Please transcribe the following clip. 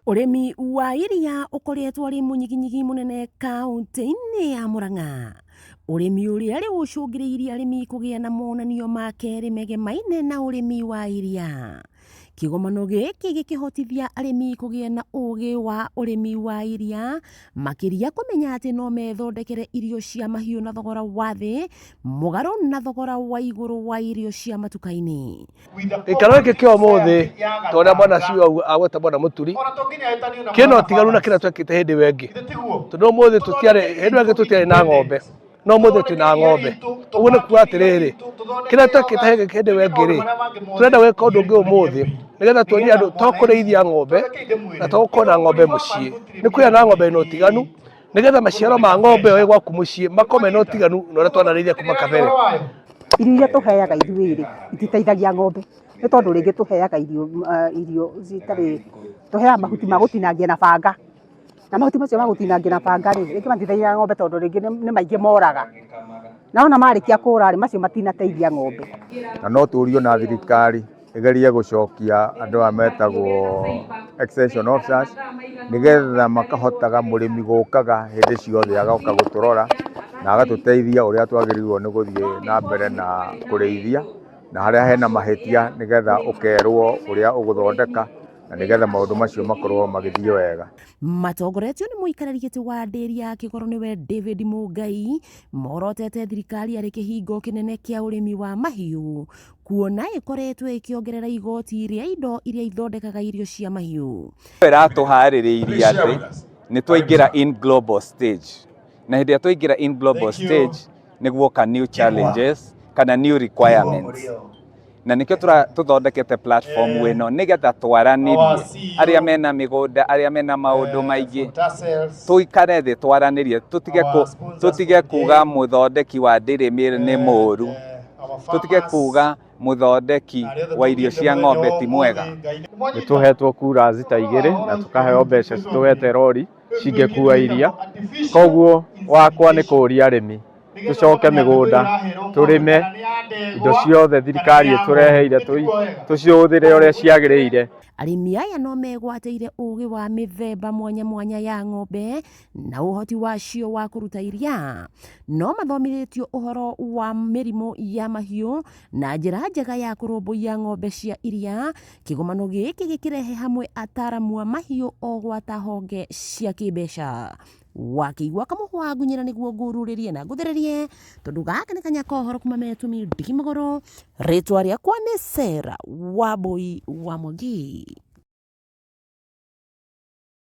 Ũrĩmi wa iria ũkoretwo ũrĩ mũnyiginyigi mũnene kaũntĩ-inĩ ya Murang'a. Ũrĩmi ũrĩa rĩu ũcũngĩrĩirie arĩmi kũgĩa na monanio ma kerĩ megemaine na ũrĩmi wa iria. Kĩgomano gĩkĩ gĩkĩhotithia arĩmi kũgĩa na ũgĩ wa ũrĩmi wa iria, makĩria kũmenya atĩ no methondekere irio cia mahiũ na thogora wa thĩ, mũgarũ na thogora wa igũrũ wa irio cia matuka-inĩ. Gĩikaro gĩkĩ kĩa ũmũthĩ ta ũrĩa bwana CEO agweta bwana Mũturi kĩna ũtiganu na kĩrĩa twekĩte hĩndĩ ĩyo ĩngĩ tondũ ũmũthĩ tũtiarĩ hĩndĩ ĩyo ĩngĩ tũtiarĩ na ng'ombe no ũmũthĩ twĩna ng'ombe ũguo nĩ kuga atĩrĩrĩ kĩrĩa twekĩte hĩndĩ ĩyo ĩngĩ rĩ tũrenda gwĩka ũndũ ũngĩ ũmũthĩ nĩgetha tuonie andũ to kũrĩithia ng'ombe na to gũkorwo na ng'ombe mũciĩ nĩ kũgĩa na ng'ombe ĩna ũtiganu nĩgetha maciaro ma ng'ombe ĩyo ĩ gwaku mũciĩ makorwo mena ũtiganu na ũrĩa twanarĩithia kuma kabere. Irio iria tũheaga ithuĩ rĩ, ititeithagia ng'ombe, nĩ tondũ rĩngĩ tũheaga irio irio citarĩ, tũheaga mahuti ma gũtinangia na banga, na mahuti macio ma gũtinangia na banga rĩ, rĩngĩ matiteithagia ng'ombe tondũ rĩngĩ nĩ maingĩ moraga, na wona marĩkia kũra rĩ, macio matinateithia ng'ombe. Na no tũrie ona thirikari ĩgerie gũcokia andũ aya metagwo extension officers, nĩgetha makahotaga mũrĩmi gũkaga hĩndĩ ciothe agoka gũtũrora na agatũteithia ũrĩa twagĩrĩirwo nĩ gũthiĩ na mbere na kũrĩithia, na harĩa hena mahĩtia nĩgetha ũkerwo ũrĩa ũgũthondeka, na nĩgetha maũndũ macio makorwo magĩthiĩ wega. Matongoretio nĩ mũikarĩri gĩtĩ wa ndĩri ya Kĩgoro nĩwe David Mũngai, morotete thirikari arĩ kĩhingo kĩnene kĩa ũrĩmi wa mahiũ, kuona ĩkoretwo ĩkĩongerera igoti rĩa indo iria ithondekaga irio cia mahiũ. Ĩratũharĩrĩirie atĩ nĩ twaingĩra in global stage, na hĩndĩ ĩrĩa twaingĩra in global stage nĩ guoka new challenges kana new requirements, na nĩkĩo tũthondekete platform ĩno nĩgetha twaranĩrie arĩa mena mĩgũnda, arĩa mena maũndũ maingĩ, tũikare thĩ twaranĩrie, tũtige kuga mũthondeki wa Dairy Meal nĩ mũru, tũtige kuga mũthondeki wa irio cia ng'ombe ti mwega. Nĩ tũhetwo kura ta igĩrĩ na tũkaheo mbeca tũgete rori cingĩkua iria, koguo wakwa nĩ kũria arĩmi tũcoke mĩgũnda tũrĩme indo ciothe thirikari ĩtũreheire tũcihũthĩre ũrĩa ciagĩrĩire. Arĩmi aya no megwatĩire ũgĩ wa mĩthemba mwanya mwanya ya ng'ombe na ũhoti wacio wa kũruta iria. No mathomithĩtio ũhoro wa mĩrimũ ya mahiũ na njĩra njega ya kũrũmbũiya ng'ombe cia iria. Kĩgomano gĩkĩ gĩkĩrehe hamwe ataramu a mahiũ o gwata honge cia kĩmbeca. Wakĩigua kamũhwa ngunyĩra nĩguo ngururĩrie na ngũthererie tondũ gaka nĩ kanya ka ũhoro kuma Metumi Ndigi Magũrũ. Rĩtwa rĩakwa nĩ Sarah Wambui wa Mwangi.